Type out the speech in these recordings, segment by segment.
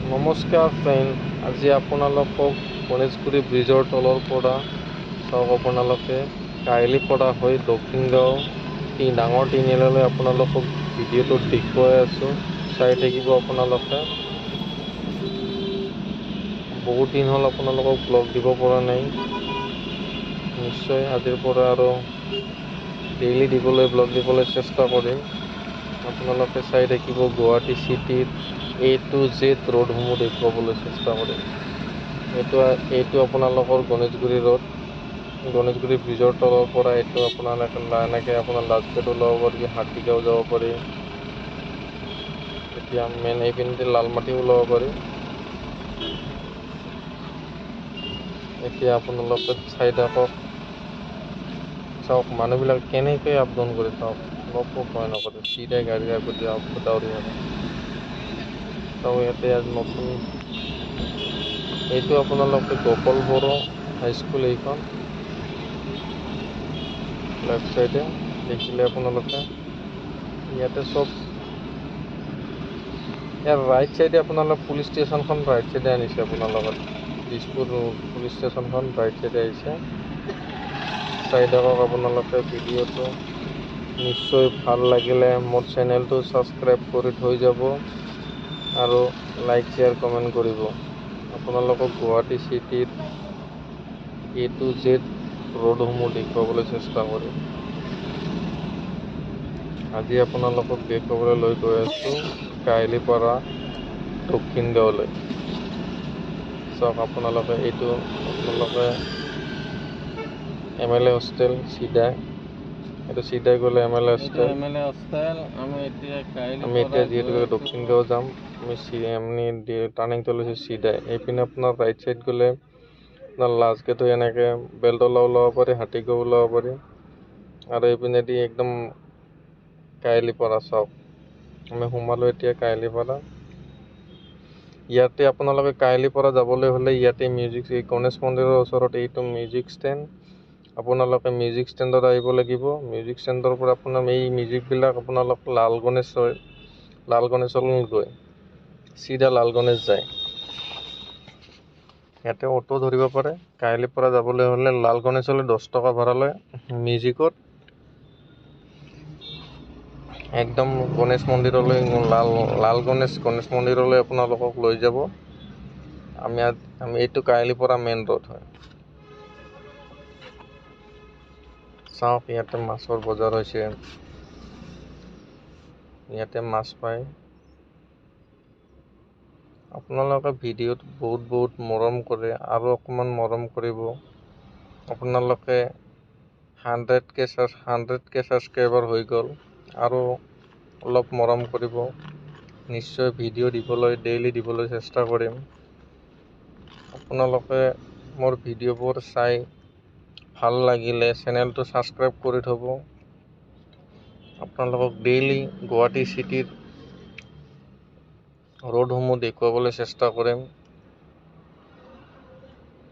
নমস্কাৰ ফ্ৰেণ্ড, আজি আপোনালোকক গণেশগুৰি ব্ৰিজৰ তলৰ পৰা চাওক আপোনালোকে কাহিলীপাৰা হৈ দক্ষিণগাঁও ডাঙৰ তিনিআলিলৈ আপোনালোকক ভিডিঅ'টো দেখুৱাই আছোঁ, চাই থাকিব আপোনালোকে। বহুত দিন হ'ল আপোনালোকক ব্লগ দিব পৰা নাই, নিশ্চয় আজিৰ পৰা আৰু ডেইলি দিবলৈ ব্লগ দিবলৈ চেষ্টা কৰিম। আপোনালোকে চাই থাকিব, গুৱাহাটী চিটিৰ এ টু জেড ৰোডসমূহ দেখুৱাবলৈ চেষ্টা কৰিম। এইটো আপোনালোকৰ গণেশগুৰি ৰোড, গণেশগুৰি ব্ৰিজৰ তলৰ পৰা এইটো আপোনালোকে এনেকৈ আপোনাৰ লাষ্টগেট ওলাব পাৰি, হাতীগাঁও যাব পাৰি। এতিয়া মেইন এইপিনেদি লালমাটি ওলাব পাৰি। এতিয়া আপোনালোকে চাই থাকক, চাওক মানুহবিলাক কেনেকৈ আপ ডাউন কৰে, চাওক অলপো ভয় নকৰে, চিধাই গাড়ীৰ আগত দৌৰি থাকে। চাওক ইয়াতে নতুন এইটো আপোনালোকে গোপাল বড়ো হাইস্কুল, এইখন লেফ্ট চাইডে দেখিলে আপোনালোকে ইয়াতে চব। ইয়াৰ ৰাইট চাইডে আপোনালোক পুলিচ ষ্টেচনখন ৰাইট চাইডে আনিছে, আপোনালোকৰ দিছপুৰ পুলিচ ষ্টেচনখন ৰাইট চাইডে আহিছে। চাই থাকক আপোনালোকে ভিডিঅ'টো, নিশ্চয় ভাল লাগিলে মোৰ চেনেলটো ছাবস্ক্ৰাইব কৰি থৈ যাব আৰু লাইক শ্বেয়াৰ কমেণ্ট কৰিব। আপোনালোকক গুৱাহাটী চিটিৰ এ টু জেড ৰোডসমূহ দেখুৱাবলৈ চেষ্টা কৰিম। আজি আপোনালোকক দেখুৱাবলৈ লৈ গৈ আছোঁ কাহিলীপাৰা দক্ষিণ গাঁৱলৈ। চাওক আপোনালোকে এইটো আপোনালোকে এম এল এ হোষ্টেল চিধাই, এইটো চিধাই গ'লে এম এল এ হোষ্টেল। আমি এতিয়া যিহেতুকে দক্ষিণ গাঁও যাম, আমি টাৰ্ণিংটো লৈছোঁ চিধাই। এইপিনে আপোনাৰ ৰাইট চাইড গ'লে আপোনাৰ লাষ্ট গেট হৈ এনেকৈ বেলতলা ওলাব পাৰি, হাতীগাঁও ওলাব পাৰি, আৰু এইপিনেদি একদম কাহিলীপাৰা। চাওক আমি সোমালোঁ এতিয়া কাহিলীপাৰা। ইয়াতে আপোনালোকে কাহিলীপাৰা যাবলৈ হ'লে ইয়াতে মিউজিক গণেশ মন্দিৰৰ ওচৰত এইটো মিউজিক ষ্টেণ্ড, আপোনালোকে মিউজিক ষ্টেণ্ডত আহিব লাগিব। মিউজিক ষ্টেণ্ডৰ পৰা আপোনাৰ এই মিউজিকবিলাক আপোনালোক লাল গণেশ হয়, লাল গণেশলৈ গৈ চিধা লাল গণেশ যায়। ইয়াতে অ'টো ধৰিব পাৰে। কাহিলীপাৰা যাবলৈ হ'লে লাল গণেশলৈ 10 টকা ভাড়া লয় মিউজিকত, একদম গণেশ মন্দিৰলৈ, লাল লাল গণেশ গণেশ মন্দিৰলৈ আপোনালোকক লৈ যাব। আমি এইটো কাহিলীপাৰা মেইন ৰোড হয়। চাওক ইয়াতে মাছৰ বজাৰ হৈছে, ইয়াতে মাছ পায়। আপোনালোকে ভিডিঅ'ত বহুত বহুত মৰম কৰে আৰু অকণমান মৰম কৰিব। আপোনালোকে 100K subscriber হৈ গ'ল, আৰু অলপ মৰম কৰিব। নিশ্চয় ভিডিঅ' দিবলৈ, ডেইলি দিবলৈ চেষ্টা কৰিম। আপোনালোকে মোৰ ভিডিঅ'বোৰ চাই ভাল লাগিলে চেনেলটো ছাবস্ক্ৰাইব কৰি থ'ব। আপোনালোকক ডেইলি গুৱাহাটী চিটিৰ ৰোডসমূহ দেখুৱাবলৈ চেষ্টা কৰিম,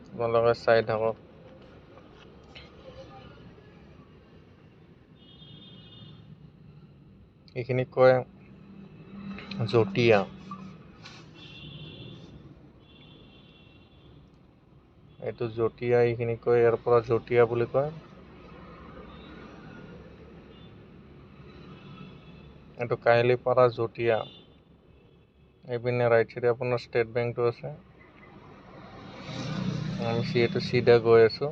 আপোনালোকে চাই থাকক। এইখিনি কয় জটিয়া, এইটো জটিয়া, এইখিনি কয় ইয়াৰ পৰা জটিয়া বুলি কয়। এইটো কাহিলীপাৰা জটিয়া। এইপিনে ৰাইট চাইডে আপোনাৰ ষ্টেট বেংকটো আছে। আমি এইটো চিধা গৈ আছোঁ।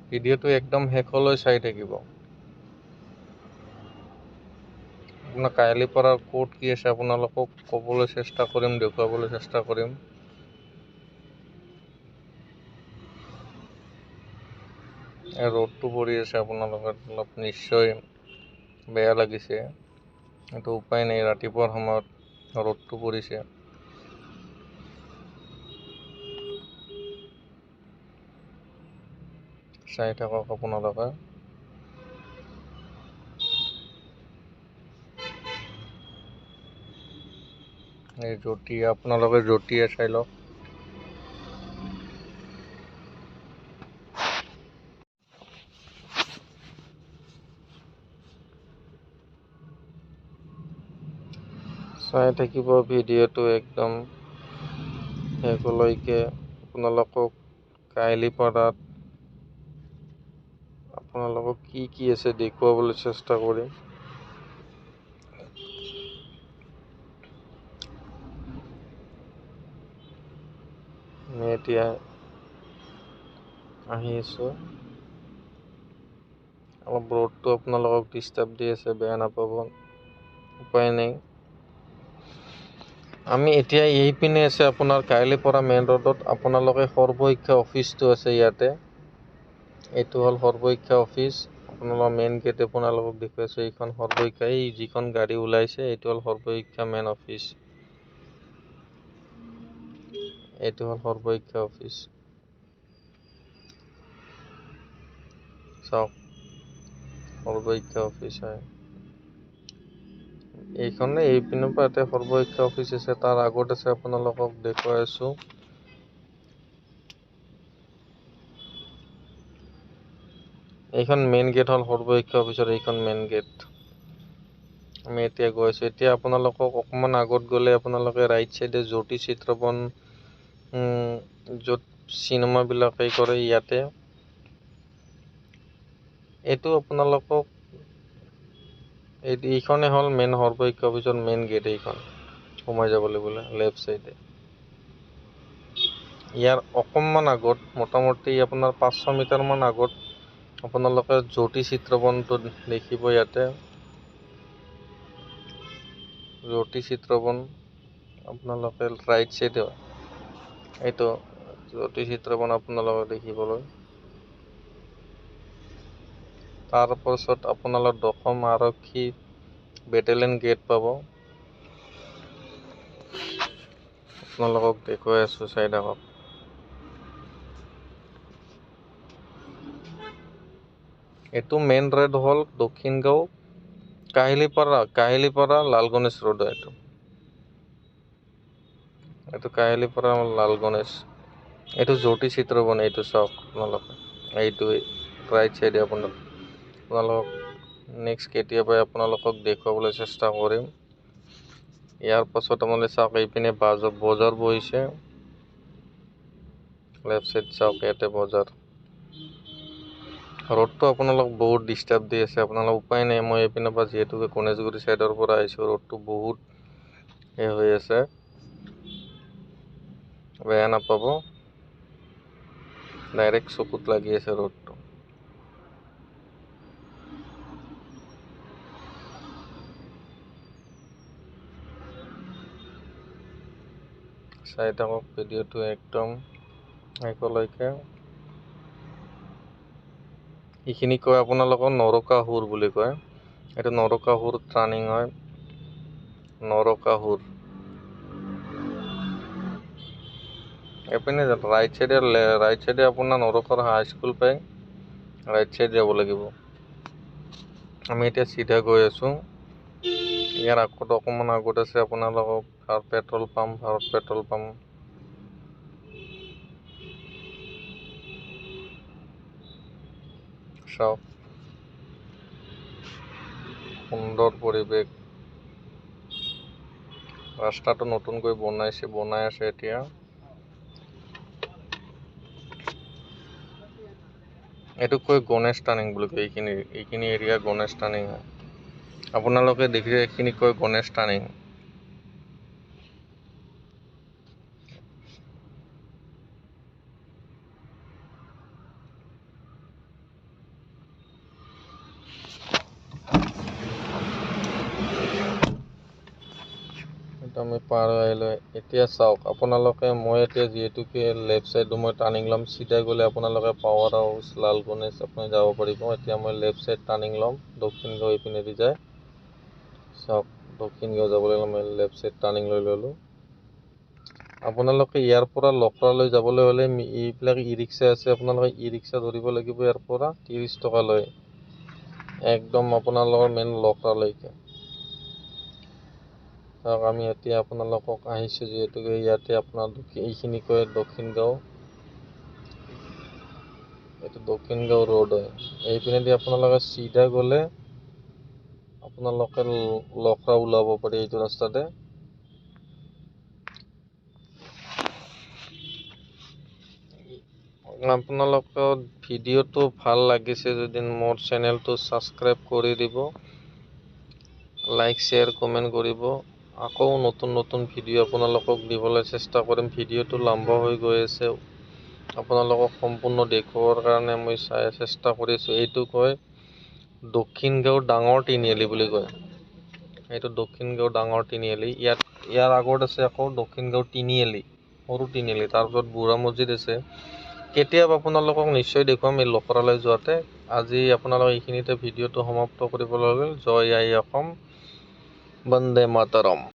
ভিডিঅ'টো একদম শেষলৈ চাই থাকিব। আপোনাৰ কাহিলীপাৰাৰ ক'ত কি আছে আপোনালোকক ক'বলৈ চেষ্টা কৰিম, দেখুৱাবলৈ চেষ্টা কৰিম। এই ৰ'দটো পৰি আছে, আপোনালোকৰ অলপ নিশ্চয় বেয়া লাগিছে, এইটো উপায় নাই, ৰাতিপুৱাৰ সময়ত ৰ'দটো পৰিছে। চাই থাকক আপোনালোকে। এই জটিয়া, আপোনালোকে জটিয়া চাই লওক। চাই থাকিব ভিডিঅ'টো একদম শেষলৈকে। আপোনালোকক কাহিলীপাৰাত আপোনালোকক কি কি আছে দেখুৱাবলৈ চেষ্টা কৰিম। আমি এতিয়া আহি আছোঁ। অলপ ৰ'দটো আপোনালোকক ডিষ্টাৰ্ব দি আছে, বেয়া নাপাব, উপায় নাই। আমি এতিয়া এইপিনে আছে আপোনাৰ কাহিলীপাৰা মেইন ৰোডত। আপোনালোকে সৰ্বশিক্ষা অফিচটো আছে ইয়াতে। এইটো হ'ল সৰ্বশিক্ষা অফিচ। আপোনালোকৰ মেইন গেট আপোনালোকক দেখুৱাইছোঁ। এইখন সৰ্বশিক্ষা, এই যিখন গাড়ী ওলাইছে এইটো হ'ল সৰ্বশিক্ষা মেইন অফিচ। এইটো হ'ল সৰ্বশিক্ষা অফিচ। চাওক, সৰ্বশিক্ষা অফিচ হয় এইখনে। এইপিনৰ পৰা ইয়াতে সৰ্বশিক্ষা অফিচ আছে। তাৰ আগত আছে, আপোনালোকক দেখুৱাই আছোঁ। এইখন মেইন গেট হ'ল সৰ্বশিক্ষা অফিচৰ, এইখন মেইন গেট। আমি এতিয়া গৈ আছোঁ। এতিয়া আপোনালোকক অকণমান আগত গ'লে আপোনালোকে ৰাইট চাইডে জ্যোতি চিত্ৰবন, য'ত চিনেমাবিলাকে কৰে ইয়াতে। এইটো আপোনালোকক এইখনে হ'ল মেইন সৰ্বশিক্ষা অফিচৰ মেইন গেট। এইখন সোমাই যাব লাগিব লেফ্ট চাইডে। ইয়াৰ অকণমান আগত মোটামুটি আপোনাৰ 500 মিটাৰমান আগত আপোনালোকে জ্যোতি চিত্ৰবনটো দেখিব। ইয়াতে জ্যোতি চিত্ৰবন আপোনালোকে ৰাইট চাইডে এইটো জ্যোতি চিত্ৰবন আপোনালোকে দেখিবলৈ। তাৰপাছত আপোনালোক দশম আৰক্ষী বেটেলিয়ন গেট পাব। আপোনালোকক দেখুৱাই আছোঁ, চাই থাকক। এইটো মেইন ৰোড হ'ল দক্ষিণ গাঁও কাহিলীপাৰা, কাহিলীপাৰা লাল গণেশ ৰোড। এইটো এইটো কাহিলীপাৰা লাল গণেশ। এইটো জ্যোতি চিত্ৰবন, এইটো চাওক আপোনালোকে। এইটো ৰাইট চাইডে আপোনালোকক নেক্সট কেতিয়াবা আপোনালোকক দেখুৱাবলৈ চেষ্টা কৰিম। ইয়াৰ পাছত আপোনালোকে চাওক এইপিনে বজাৰ বহিছে। লেফ্ট চাইড চাওক, ইয়াতে বজাৰ। ৰ'দটো আপোনালোক বহুত ডিষ্টাৰ্ব দি আছে, আপোনালোক উপায় নাই। মই এইপিনৰ পৰা যিহেতুকে গণেশগুৰি চাইডৰ পৰা আহিছোঁ, ৰ'দটো বহুত হৈ আছে, বেয়া নাপাব। ডাইৰেক্ট চকুত লাগি আছে ৰ'দটো। চাই থাকক ভিডিঅ'টো একদম শেষলৈকে। এইখিনি কয় আপোনালোকৰ নৰকাসুৰ বুলি কয়। এইটো নৰকাসুৰ টাৰ্ণিং হয়, নৰকাসুৰ। এইপিনে ৰাইট চাইডে, ৰাইট চাইডে আপোনাৰ নৰকাৰ হাইস্কুল পায়, ৰাইট চাইড যাব লাগিব। আমি এতিয়া চিধা গৈ আছোঁ। ইয়াৰ আগত অকণমান আগত আছে আপোনালোকৰ Bharat petrol pump, Bharat petrol pump. চাওক সুন্দৰ পৰিৱেশ। ৰাস্তাটো নতুনকৈ বনাইছে, বনাই আছে এতিয়া। এইটোক কয় গণেশ টাৰ্ণিং বুলি কয়। এইখিনি এইখিনি এৰিয়া গণেশ টাৰ্ণিং হয়। আপোনালোকে দেখিছে এইখিনি কয় গণেশ টাৰ্ণিং। আমি পাৰ হৈ আহিলোঁ। এতিয়া চাওক আপোনালোকে, মই এতিয়া যিহেতুকে লেফ্ট চাইডটো মই টাৰ্ণিং ল'ম। চিধা গ'লে আপোনালোকে পাৱাৰ হাউচ, লাল গণেশ আপুনি যাব পাৰিব। এতিয়া মই লেফ্ট চাইড টাৰ্ণিং ল'ম, দক্ষিণ গাঁও এইপিনেদি যায়। চাওক দক্ষিণ গাঁও যাবলৈ মই লেফ্ট চাইড টাৰ্ণিং লৈ ল'লোঁ। আপোনালোকে ইয়াৰ পৰা লখৰালৈ যাবলৈ হ'লে এইবিলাক ই ৰিক্সা আছে, আপোনালোকে ই ৰিক্সা ধৰিব লাগিব। ইয়াৰ পৰা 30 টকা লয়, একদম আপোনালোকৰ মেইন লখৰালৈকে। চাওক আমি এতিয়া আপোনালোকক আহিছোঁ যিহেতুকে ইয়াতে আপোনাৰ এইখিনি কয় দক্ষিণ গাঁও। এইটো দক্ষিণ গাঁও ৰোড হয়। এইপিনেদি আপোনালোকে চিধা গ'লে আপোনালোকে লখৰা ওলাব পাৰি এইটো ৰাস্তাতে। আপোনালোকৰ ভিডিঅ'টো ভাল লাগিছে যদি মোৰ চেনেলটো ছাবস্ক্ৰাইব কৰি দিব, লাইক, শ্বেয়াৰ, কমেণ্ট কৰিব। আকৌ নতুন নতুন ভিডিঅ' আপোনালোকক দিবলৈ চেষ্টা কৰিম। ভিডিঅ'টো লম্বা হৈ গৈ আছে, আপোনালোকক সম্পূৰ্ণ দেখুওৱাৰ কাৰণে মই চাই চেষ্টা কৰিছোঁ। এইটো কয় দক্ষিণ গাঁও ডাঙৰ তিনিআলি বুলি কয়। এইটো দক্ষিণ গাঁও ডাঙৰ তিনিআলি। ইয়াত ইয়াৰ আগত আছে আকৌ দক্ষিণ গাঁও তিনিআলি, সৰু তিনিআলি। তাৰপিছত বুঢ়া মছজিদ আছে। কেতিয়াবা আপোনালোকক নিশ্চয় দেখুৱাম এই লখৰালৈ যোৱাতে। আজি আপোনালোক এইখিনিতে ভিডিঅ'টো সমাপ্ত কৰিব লাগিল। জয় আই অসম, বন্দে মাতৰম।